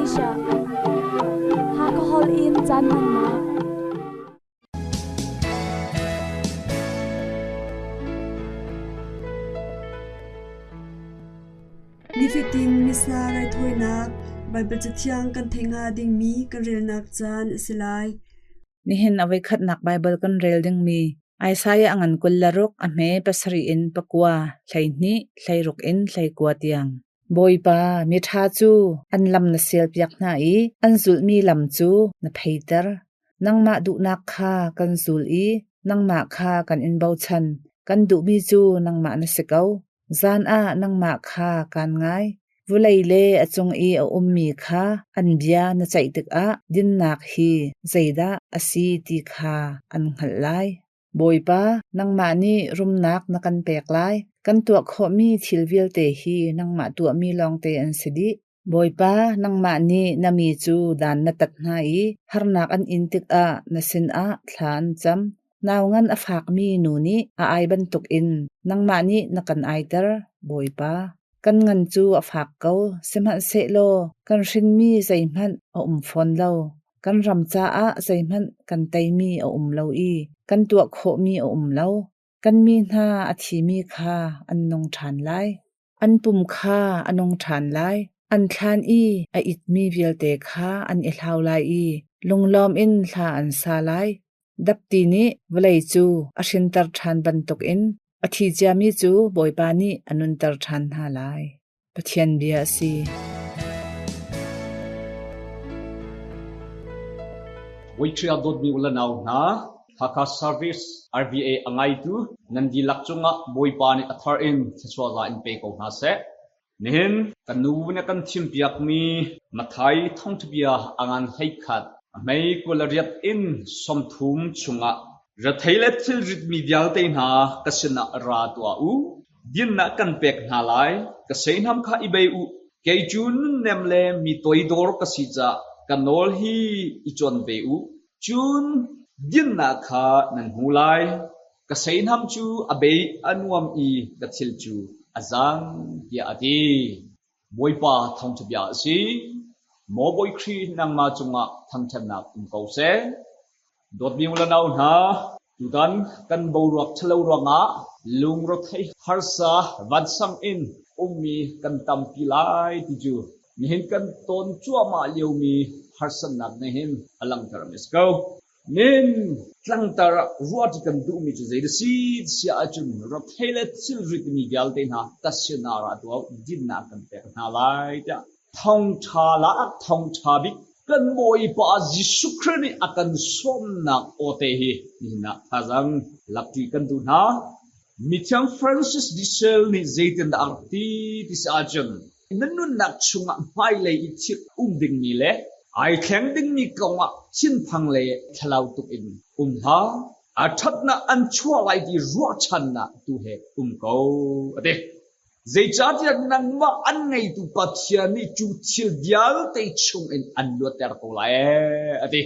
Asia. Hakha Hall in caan hmannak. Nifatin Missa raithawinak Baibal Cathiang kan theih hnga dingmi kan relnak caan a si lai. Nihin a voikhatnak Baibal kan rel dingmi Isaiah a ngan 26 a hme pasarih in pakua, 12, 16 in 19 tiang. Bawipa, miṭha cu an lam na sialpiak hna i an zulhmi lam cu na pheiter. Nangmah duhnak kha kan zul i nangmah kha kan in bochan. Kan duhmi cu nangmah na si ko. Zan ah nangmah kha kaan ngai. Vawlei le a cung i a ummi kha an bia na ceih tikah dinnak hi zeidah a si ti kha an hngalh lai. Bawipa, nangmah nih rumnak na kan pek lai. Kan tuah khawhmi thil vialte hi nangmah tuahmi lawngte an si dih. Bawipa, nangmah nih na mi cu dan na tat hna i harnak an in tikah na sinah thla an cam. Nau ngan a fakmi nu nih a ai bantukin nangmah nih na kan aiter, Bawipa. Kan ngan cu a fak ko, sihmanhsehlaw kan hrinmi zeihmanh a um fawn lo. Kan ram caah zeihmanh kan teimi a um lo i kan tuah khawhmi a um lo. Kan mi hna a thimi kha an nung ṭhan lai. An pum kha a nung ṭhan lai. An thlan i a itmi vialte kha an i hlau lai i lunglawm in hla an sa lai. Dapti nih vawlei cu a hrinter ṭhan bantukin a thi ciami cu Bawipa nih a nunter ṭhan hna lai. Pathian bia a si. Voiṭhia dawtmi u le nau hna, Hakha Service RVA a ngaitu nan dihlak cungah Bawipa nih a thar in thluachuah za in pe ko hna seh. Nihin kan nu nih kan thimpiakmi Matthai thawngṭhabia a ngan 11 a hmei 28 in 30 chungah rethei le thilritmi vialte hna ka sinah ra tuah u. Dinnak kan pek hna lai, ka seihnam kha i bei u. Kei cu nunnem le mi toidor ka si caah ka nawl hi i cawn ve u. Cun dinnak kha nan hmu lai. Ka seihnam cu a bei a nuam i ka thil cu a zang, tiah a ti. Bawipa thawngṭha bia a si. Maw Bawi Khrih nangmah cungah thangṭhatnak um ko seh. Dawtmi u le nau hna, tutan kan boruak ṭhalo ruangah lungrethei harsa vansang in ummi kan tampi lai ti cu nihin kan tawn cuahmah liomi harsatnak nih hin a langhter a si ko. Nin tlangtar ah ruahṭi kan duhmi cu zei si siah ahcun rethei le thilrit mi vialte hna tasinah ra tuah dinnak kan pek hna lai tiah thawngṭha lak thawngṭha bik kan Bawipa Jesuh Khrih nih a kan sawmnak awte hi nihin ah thazaang lakṭi kan duh hna. Mithiang Francis de Sales nih zeitindah a rak ti ti si ahcun na nunnak chungah hmailei i thil um dingmi le ai thleng dingmi kongah thinphang le thlalau tuk in um hlah. A ṭhatnak an chuah lai ti ruahchannak tu he um ko, a ti. Zeicahtiah nangmah an ngeitu Pathian nih cu thil vialte chungin an luatter ko lai, a ti.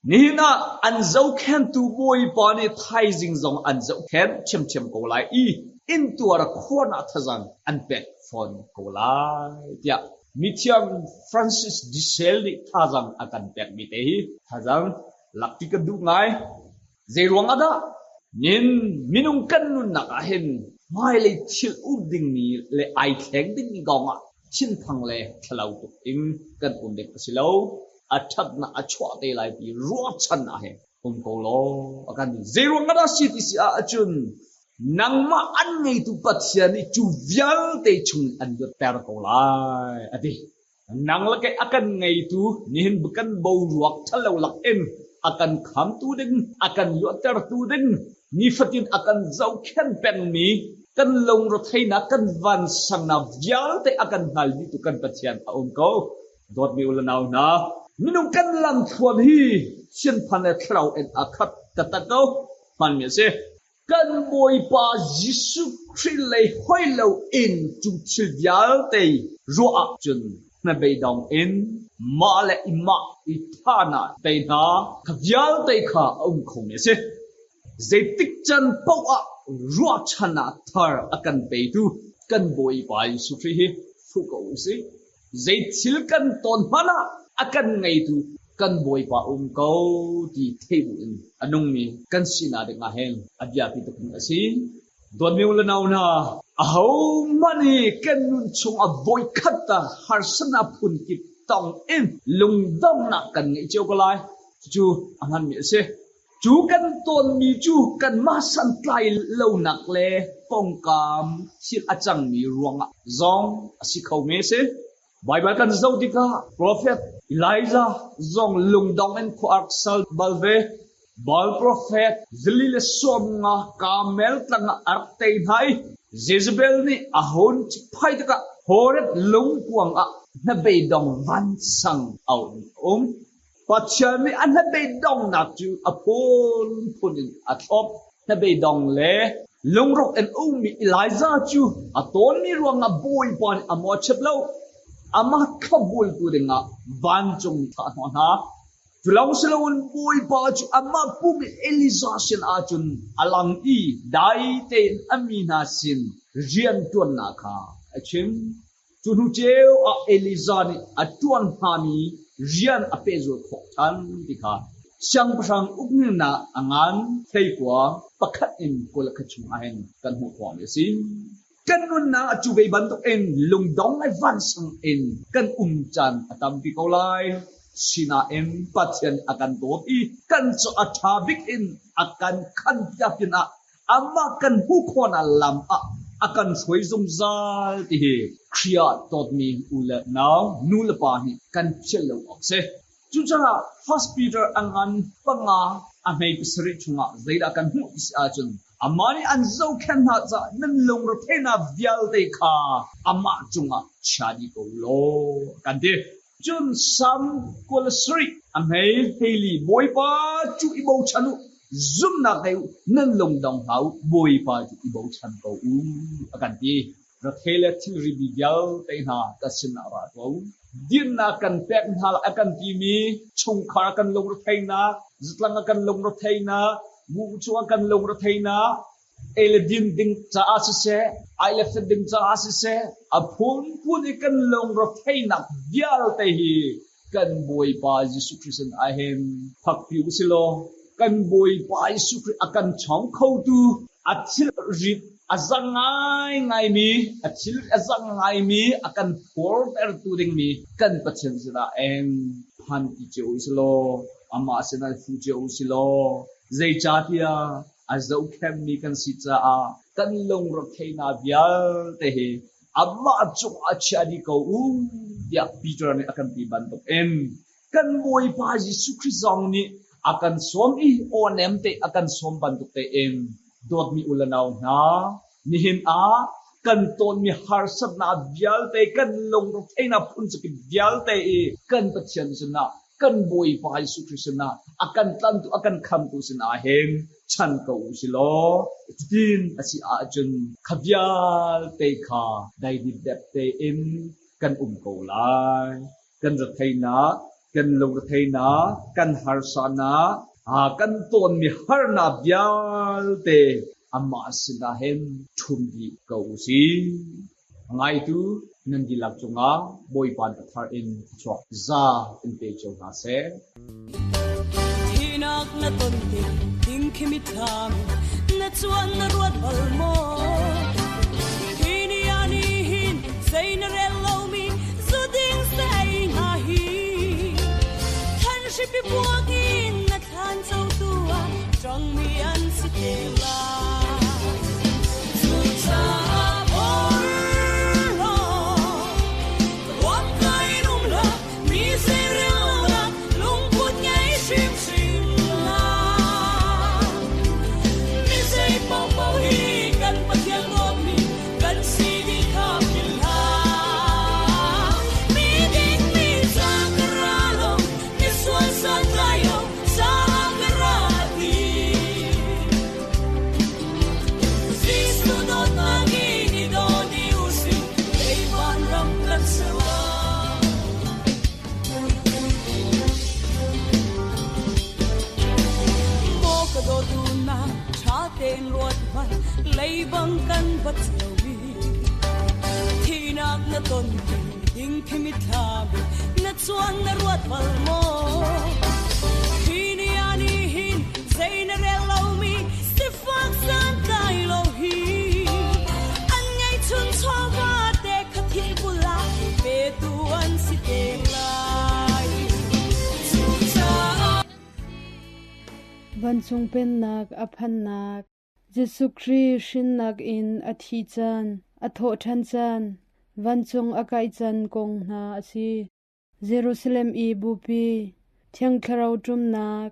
Nihin ah an zohkhenhtu Bawipa nih thaizing zong an zohkhenh ṭhiamṭhiam ko lai i intuar khuanak thazaang an pek fawn ko lai tiah mithiang Francis de Sales nih thazaang a kan pekmi te hi thazaang lakṭi kan duh ngai. Zeiruang ah dah? Nin minung kan nunnak ah hin hmailei thil um dingmi le ai thleng dingmi kong ah thinphang le thlalau tuk in kan um ding a si lo. A ṭhatnak a chuah te lai ti ruahchan ah hin um ko law a kan ti. Zeiruang ah dah si ti si ahcun nangmah an ngeitu Pathian nih cu vialte chung an luatter ko lai a ti. Nang le kei a kan ngeitu nihin kan boruak ṭhalo lak in a kan khamtu ding, a kan luattertu ding, nifatin a kan zohkhenh pengmi kan lungretheihnak, kan vansangnak vialte a kan hngal dihtu kan Pathian a um ko. Dawtmi u le nau hna, minung kan lamthluan hi thinphan le thlarau in a khat taktak ko. Hmanmi a si. Kan Bawipa Jesuh Khrih lei hoi loin cu thil vialte ruah ahcun hnabeidong in mah le i mah i thahnak te hna kha vialte kha a um khomi a si. Zeitik can paoh ah ruahchannak thar a kan petu kan Bawipa Jesuh Khrih hi fuh ko u sih. Zei thil kan tawn hmanh ah. A kan ngeitu kan Bawipa um ko ti theih bu in a nungmi kan sinak ding ah hin a biapi tuk mi a si. Dawtmi u le nau hna, ahohmanh hi kan nun chung ah voikhat ta harsatnak phunkip tong in lungdonghnak kan ngeih cio ko lai. Cucu a hmanmi a si. Cu kan tawnmi cu kanmah santlai lonak le kongkam thil a cangmi ruangah zong a si kho mi a si. Baibal kan zoh tikah profet Elijah zong lungdong in khua a rak sal bal ve. Baal profet zili le 50 Karmel tlang ah a rak tei hna i Jezebel nih a hun phai tikah Horeb lungkuang ah hnabeidong vansang a um. Pathian nih a hnabeidongnak cu a phunphun in a thlop. Hnabeidong le lungrawk in ummi Elijah cu a tawnmi ruangah Bawipa nih a mawhchiat lo. Amah thlopbultu dingah vancung thlah hnawh hna. Cu lawng si loin Bawipa cu amah pum in Elijah sin ahcun a lang i dai tein a mi hna sin rianṭuannak kha a chim. Cu hnu ceu ah Elijah nih a ṭuan hngami rian a pehzulh khawh ṭhan ti kha siangpahrang uknak a ngan hleikua pakhat in 21 chung ahhin kan hmuh khawhmi a si. Kan nunnak ah cu ve bantukin lungdong le vansang in kan um caan a tampi ko lai. Sinain Pathian a kan dawt i kan cu a ṭha bik in a kan khanpiak pinah amah kan hmuh khawhnak lam ah a kan hruai zungzal ti hi Khrih ah dawtmi u le nau, nu le pa nih kan philh lo awk a si. Cucaah First Peter a ngan panga a hmei pasarih chungah zeidah kan hmuh ti si ahcun amah nih an zohkhenh hna caah nan lungretheihnak vialte kha amah cungah chia dih ko law kan ti. Cun Salm 27 a hmei hleili Bawipa cu i bochan u, zumhnak ngei u, nan lungdong hlah u, Bawipa cu i bochan ko u, a kan ti. Rethei le thilri mi vialte hna ka sinah ra tuah u. Dinnak kan pek hna lai a kan timi chungkhar kan lungretheihnak, zatlang ah kan lungretheihnak, bu chungah kan lungretheihnak, ei le din ding caah siseh, ai le fet ding caah siseh, a phunphun i kan lungretheihnak vialte hi kan Bawipa Jesuh Khrist sin ahhin phakpi u si law kan Bawipa Jesuh Khrist a kan chawng khotu a thilrit a zang ngaingaimi a thil a zang ngaimi a kan phortertu dingmi kan Pathian sinah eng phan ti cio u si law amah sinah fu cio u si law zeicahtiah a zohkhenhmi kan si caah kan lungretheihnak vialte hi amah cungah a chia dih ko u tiah Peter nih a kan ti bantukin kan Bawipa Jesuh Khrist zong nih a kan sawm i aw-nem te a kan sawm bantuk tein dawtmi u le nau hna nihin ah kan tawnmi harsatnak vialte kan lungretheihnak phun zakip vialte i kan Pathian sinah kan Bawipa Jesuh Khrist sinah a kan tlantu a kan khamtu sinah hin chan ko u si law cutin a si ahcun kha vialte kha daidip tein kan um ko lai. Kan retheihnak, kan lungretheihnak, kan harsanak, kan tawnmi harnak vialte amah sinah hin ṭhum dih ko u sih. A ngaitu nan dihlak cungah Bawipa nih a thar in thluachuah za in pe cio hna seh. Thihnak na ton tik ding khi mitthlam na cuan na ruat bal maw? Hi ni ah ni hin zei na rel lomi zu ding se ei nga hi than hripi buak in na thlan co tu ah ṭangmi an si te lai. Cucaah porhlaw ruak kai in um hlah, mi zeirelnak lungput ngei hrimhrim hlah. Mi zei paohpaoh hi kan Pathian dawtmi kan si dih kha philh hlah. Mi ding mi ca ka ra lo, misual santlai lo caah ka ra ti. Jesuh dawtnak in i daw dih u sih, lei vanram kan ser lai. Maw ka dawtu na ṭha tein ruat hmanh, lei bang kan bat ciomi. Thihnak na ton ding khi mitthlam na chuan na ruat. ruat bal maw? Hi ni ah ni hin zei na rel lomi sifak santlai lo hi an ngeihchun chawva te kha thil bul ah petu an si te lai. Cucaah Vancung Pennak a phannak Jesuh Khrih hrinnak in a thih caan, a thawhṭhan caan, vancung a kai caan kong hna a si. Jerusalem i Bupi, Thiang Thlarau ṭumnak,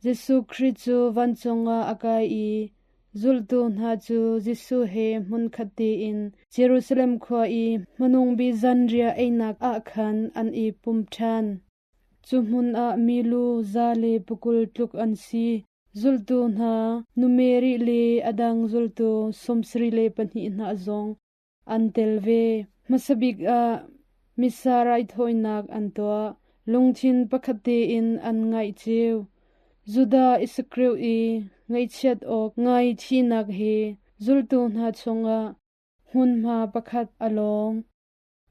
Jesuh Khrih cu vancung ah a kai i zultu hna cu Jesuh he hmunkhat tein Jerusalem khua i hmanung bik zanriah einak ah khan an i pum ṭhan. Cu hmun ah milu 120 tluk an si. Zultu hna, nu Mary le a dang zultu 72 hna zong an tel ve. Hmasa bik ah Missa raithawinak an tuah. Lungthin pakhat tein an ngaih cio. Judah Iskariot i ngaihchiat awk ngai thihnak he zultu hna chungah hmunhma pakhat a lawng.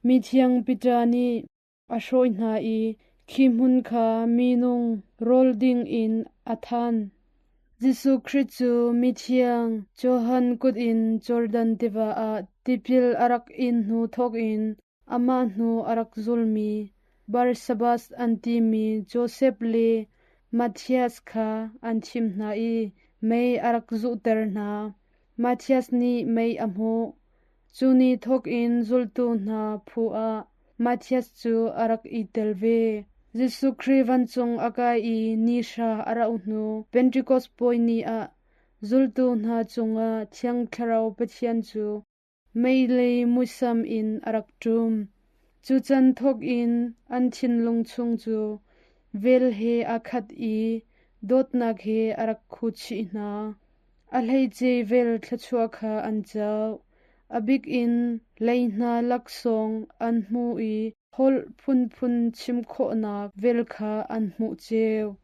Mithiang Peter nih a hrawi hna i khi hmun kha minung rawl ding in a than. Jesuh Khrih cu mithiang Johan kut in Jordan tiva ah tipil a rak in hnu thawkin amah hnu a rak zulmi Barsabas an timi Josef le Matthias kha an thim hna i mei a rak zuhter hna. Matthias nih mei a hmuh. Cu ni thawkin zultu hna phu ah Matthias cu a rak i tel ve. Jesuh Khrih vancung a kai i ni hra a rauh hnu Pentecost puai ni ah zultu hna cungah Thiang Thlarau Pathian cu mei le muisam in a rak ṭum. Cu can thawkin an thinlung chung cu vel he aa khat i dawtnak he a rak khuchih hna. A hleice vel thluachuah kha an co. A bik in lei hna laksawng an hmu i holh phunphun chim khawhnak vel kha an hmuh cio.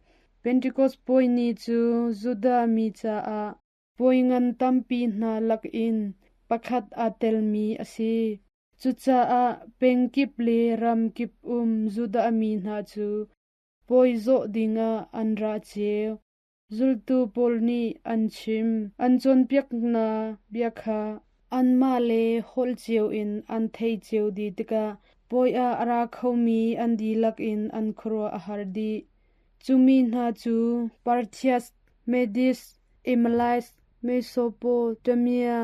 Pentecost puai ni cu Judah mi caah puai ngan tampi hna lakin pakhat aa telmi a si. Cucaah peng kip le ram kip um Judah mi hna cu puai zawh dingah an ra cio. Zultu pawl nih an chim, an cawnpiak hna bia kha anmah le holh cio in an theih cio dih tikah puai ah a ra khomi an dihlak in an khuaruah a har dih. Cu mi hna cu Parthias, Medes, Elamite, Mesopotamia,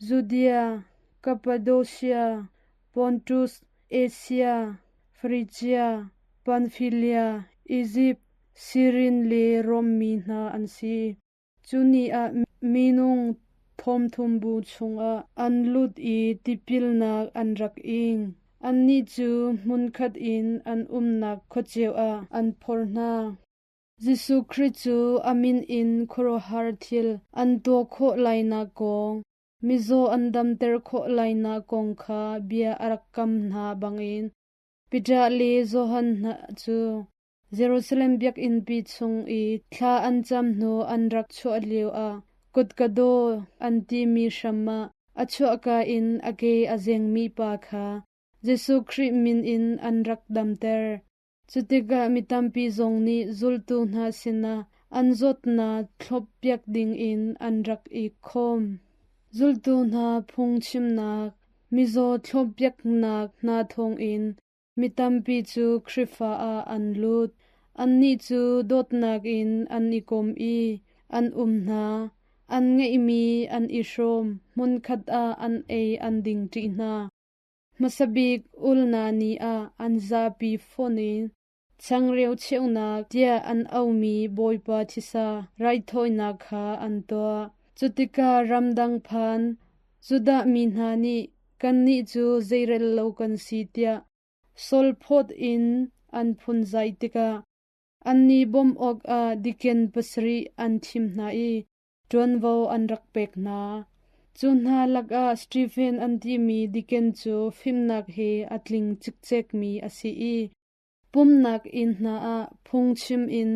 Judea, Cappadocia, Pontus, Asia, Phrygia, Pamphylia, Izipt, Sirin le Rom mi hna an si. Cu ni ah minung thawmthum bu chungah an lut i tipilnak an rak ing. Annih cu hmunkhat in an umnak khua cio ah an phor hna. Jesuh Khrih cu a min in khuaruahhar thil an tuah khawh lainak kong, mizaw an damter khawh lainak kong kha bia a rak kam hna bangin Peter le Johan hna cu Jerusalem biakinnpi chung i thla an cam hnu an rak chuah lioah kutkadaw an timi hram ah a chuahka in a ke a zengmi pa kha Jesuh Khrih min in an rak damter. Cutikah mi tampi zong nih zultu hna sinah an zawtnak thloppiak dingin an rak i khawm. Zultu hna phungchimnak, mizaw thloppiaknak hna thawngin Mi tampi cu Khrihfa ah an lut. Annih cu dawtnak in an i kom i an um hna. An ngeihmi an i hrawm, hmunkhat ah an ei an ding ṭi hna. Hmasa bik ulhnak ni ah an zapi fonh in changreu cheunak tiah an auhmi Bawipa thisa raithawinak kha an tuah. Cutikah ramdang phan Judah mi hna nih kannih cu zeirel lo kan si tiah sawlphawt in an phunzai tikah annih bawmh awkah diken pasarih an thim hna i ṭuanvo an rak pek hna. Cu hna lakah Stephen an timi diken cu fimnak he a tling cikcekmi a si i pumnak inn hna ah phungchim in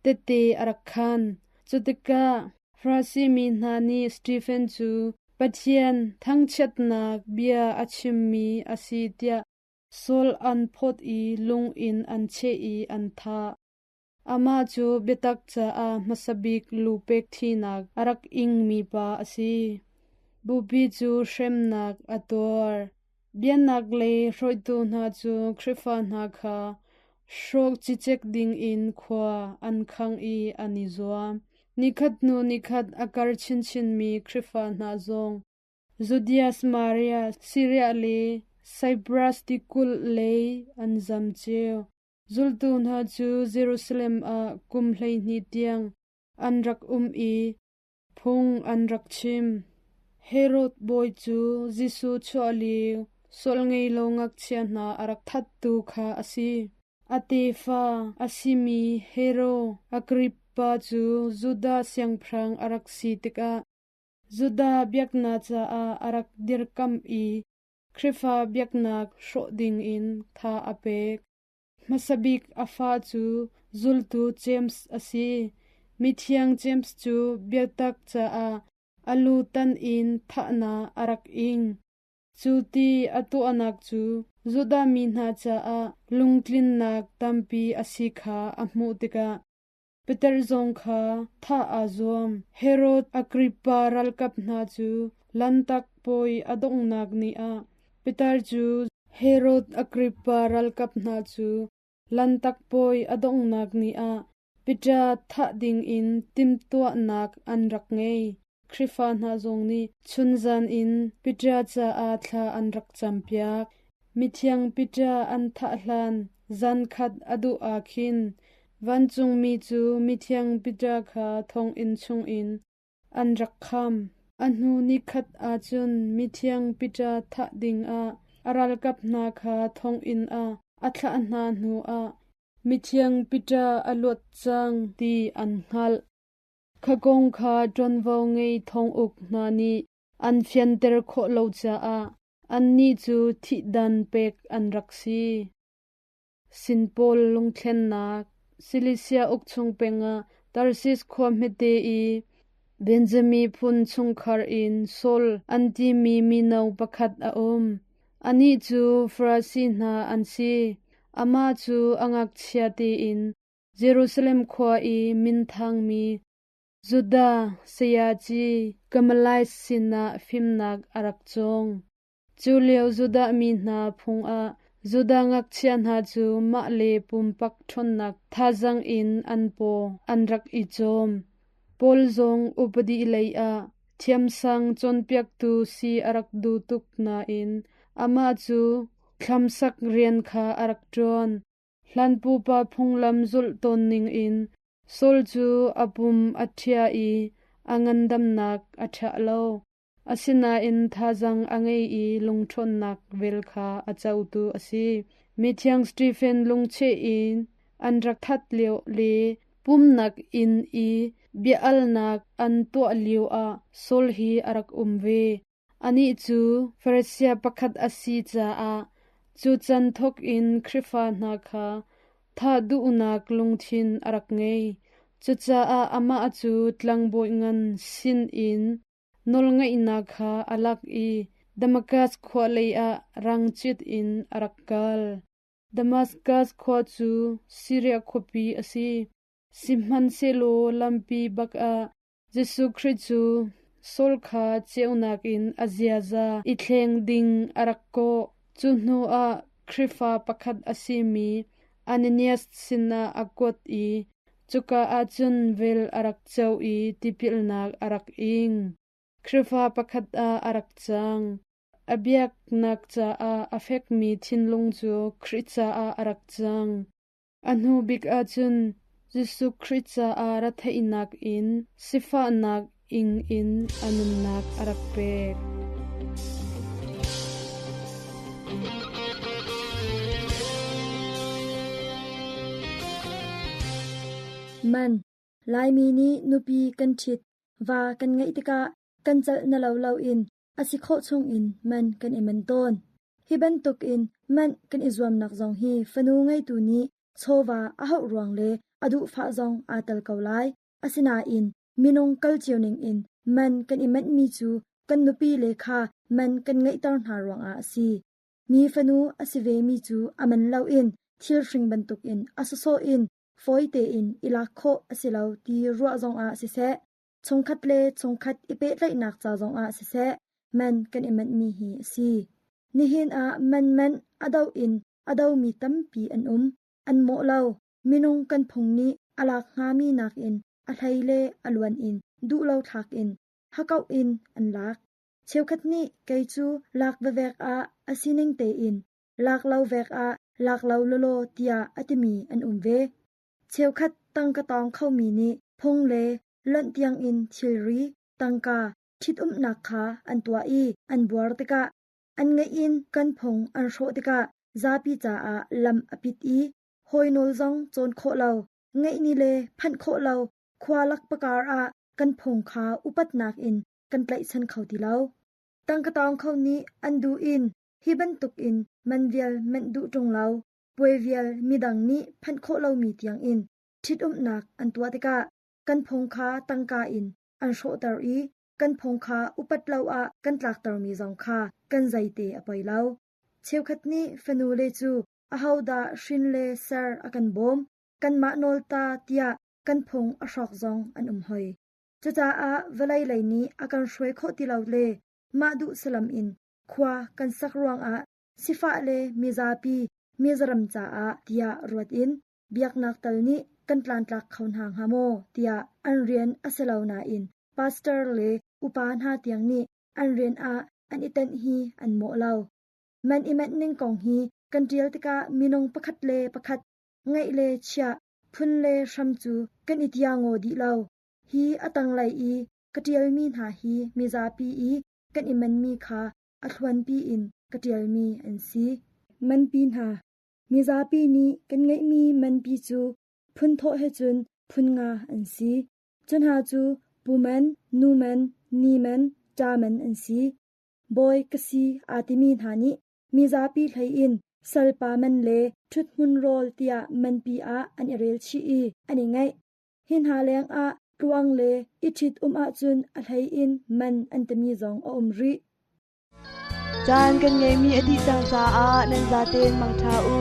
tehte a rak khaan. Cutikah Farasi mi hna nih Stephen cu Pathian thangchiatnak bia a chimmi a si tiah. Saul an phawt i lung in an cheh i an thah. Amah cu biatak caah hmasa bik lu pek thinak a rak ingmi pa a si. Bupi cu hremnak a tuar. Biaknak lei hruaitu hna cu Khrihfa hna kha hrawk cicek dingin khua an khang i an i zuam. Nikhat hnu nikhat a kar chinchinmi Khrihfa hna zong Judea, Samaria, Siria le Saipras tikulh lei an zam cio. Zultu hna cu Jerusalem ah kum 12 tiang an rak um i phung an rak chim. Herod bawi cu Jesuh chuah lio sual ngei lo ngakchia hna a rak thattu kha a si. A tefa a simi Herod Agrippa cu Judah siangpahrang a rak si tikah Judah biaknak caah a rak dirkamh i Khrihfa biaknak hrawh dingin tha a pek. Hmasa bik a fa cu zultu James a si. Mithiang James cu biatak caah a lu tan in thahnak a rak ing. Cu ti a tuahnak cu Judah mi hna caah lungtlinnak tampi a si kha a hmuh tikah Peter zong kha thah aa zuam. Herod Agrippa ralkap hna cu Lanhtak Puai a donghnak ni ah Peter cu Herod Agrippa ralkap hna cu Lanhtak Puai a donghnak ni ah Peter thah dingin timhtuahnak an rak ngei. Khrihfa hna zong nih chunzan in Peter caah thla an rak campiak. Mithiang Peter an thah hlan zankhat a duh ah khin vancungmi cu mithiang Peter kha thonginn chungin an rak kham. A hnu nikhat ahcun mithiang Peter thah dingah a ralkap hna kha thonginn ah a thlah hna hnuah mithiang Peter a luat cang ti an hngalh. Kha kong kha ṭuanvo ngei thonguk hna nih an fianter khawh lo caah annih cu thihdan pek an rak si. Sinpawl lungthlennak Cilicia ukchung pengah Tarsis khua hmete i Benjamin phun chungkhar in Saul an timi mino pakhat a um. Anih cu Farasi hna an si. Amah cu a ngakchia tein Jerusalem khua i minthangmi Judah sayaci Gamaliel sinah fimnak a rak cawng. Cu lio Judah mi hna phung ah Judah ngakchia hna cu mah le pumpak ṭhawnnak thazaang in an paw an rak i cawm. Paul zong upadi lei ah thiamsang cawnpiaktu si a rak duh tuk nain amah cu thlamsak rian kha a rak ṭuan. Hlan pupa phunglam zulh tawn ningin Saul cu a pum a ṭhia i a ngandamnak a ṭha lo. Asinain thazaang a ngei i lungṭhawnnak vel kha a cotu a si. Mithiang Stephen lungcheh in an rak that lio le pumnak inn i bia-alnak an tuah lioah Saul hi a rak um ve. Anih cu Farasi pakhat a si caah cu can thawkin Khrihfa hna kha thah duhnak lungthin a rak ngei. Cucaah amah cu tlangbawi ngan sinin nawlngeihnak kha a lak i Damaskas khua leiah rang cit in a rak kal. Damaskas khua cu Siria khuapi a si. Sihmanhsehlaw lampi bak ah Jesuh Khrih cu Saul kha ceunak in a ziaza i thleng ding a rak kawh. Cu hnuah Khrihfa pakhat a simi Ananias sinah a kuat i cuka ah cun vel a rak co i tipilnak a rak ing. Khrihfa pakhat ah a rak cang. A biaknak caah a fekmi thinlung cu Khrih caah a rak cang. A hnu bik ahcun Jesuh Khrih caah retheihnak in sifahnak ing in a nunnak a rak pek. Man, Laimi nih nupi kan ṭhit, va kan ngeih tikah kan celh na lo loin a si khawh chungin man kan i man tawn. Hi bantukin manh kan i zuamnak zong hi fanu ngeitu nih chawva a hauh ruang le a duhfah zong aa tel ko lai. Asinain minung kal cio ningin man kan i manhmi cu kan nupi le kha man kan ngeihter hna ruangah a si. Mi fanu a si ve mi cu a man loin thil hring bantukin a sawsawh in fawi tein i lak khawh a si lo ti ruah zongah siseh, chungkhat le chungkhat i pehtlaihnak ca zongah siseh, man kan i manhmi hi a si. Nihin ah man manh a doh in a domi tampi an um. An mawh lo. Minung kan phung nih a lak hngami nakin a hlei le a luan in duhlo thlak in hakauh in an lak. Cheukhat nih kei cu lak vevek ah a sining tein lak lo vek ah lak lo lawlaw tiah a timi an um ve. Cheukhat tangka tawng khomi nih phung le lonh tiangin thilri, tangka, ṭhitumnak kha an tuah i an buar tikah an ngeih in kan phung an hrawh tikah zapi caah lam a pit i hawi nawl zong cawn khawh lo, ngeih ni le phanh khawh lo khua lakpakar ah kan phung kha upatnak in kan tlaihchan kho ti lo. Tangka tawng kho nih an duh in hi bantuk in man vial manh duh ṭung lo, puai vial midang nih phanh khawh lomi tiang in ṭhitumnak an tuah tikah kan phung kha tangka in an hrawhter i kan phung kha upat lo ah kan tlaktermi zong kha kan zeite a poi lo. Cheukhat nih fanule cu ahodah hrin le ser a kan bawm, kanmah nawl ta tiah kan phung a hrawk zong an um hoi. Cucaah vawlei lei nih a kan hruai khawh ti lo le mah duh salam in khua kan sak ruangah sifah le mizapi mizaram caah tiah ruat in biaknak tal nih kan tlantlak kho hna hnga maw tiah an rian a si lo nain pastor le upa hna tiang nih an rian ah an i tenh hi an mawh lo. Man i manh ning kong hi kan ṭial tikah minung pakhat le pakhat ngeih le chiah, phun le hram cu kan i tiangaw dih lo. Hi a tanglei i ka ṭialmi hna hi mizapi i kan i manmi kha a thluanpi in ka ṭialmi an si. Manpi hna. Mizapi nih kan ngeihmi manpi cu phun thawh he cun phun nga an si. Cu hna cu pu man, nu man, ni man, ṭa man an si. Bawi ka si aa timi hna nih mizapi hlei in salpa man le ṭhuthmun rawl tiah manpi ah an i rel chih i an i ngaih. Hi hna lengah tluang le i ṭhit um ahcun a hlei in man an timi zong a um rih. Caan kan ngeihmi a dih cang caah nan zaten mangṭha u.